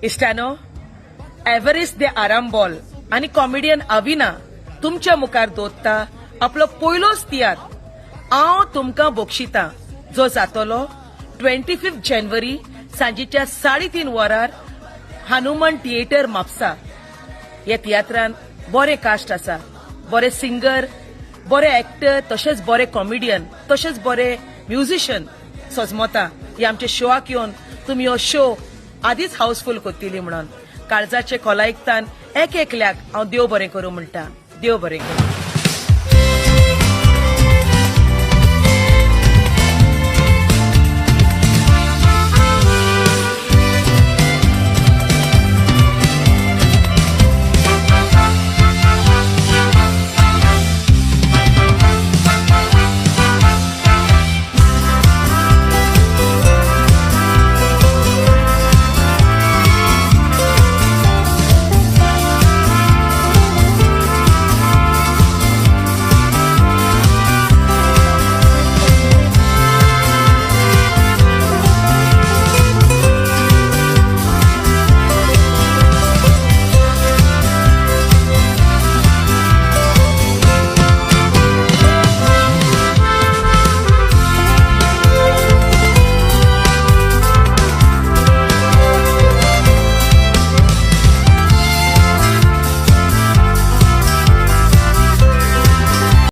इश्टानो, Everest दे आरांबोल आनी comedian अविना तुमच्या मुखार दवरता आपलो पयलोच तियात्र हांव तुमकां बक्षिता, जो जातलो 25 जानेवारी सांजेच्या 3:30 वरार हनुमान थिएटर, म्हापसा. ह्या तियात्रान बरे कास्ट आसा, बरे सिंगर, बरे एक्टर, तशेंच बरे कॉमेडियन, तशेंच बरे म्युझिशियन. सजमता हे आमच्या शोआक येवन तुमी हो शो आदींच हाऊसफूल करतली म्हणून काळजाचे खोलायकतान एक एकल्याक हांव देव बरें करूं म्हणटा. देव बरें करूं.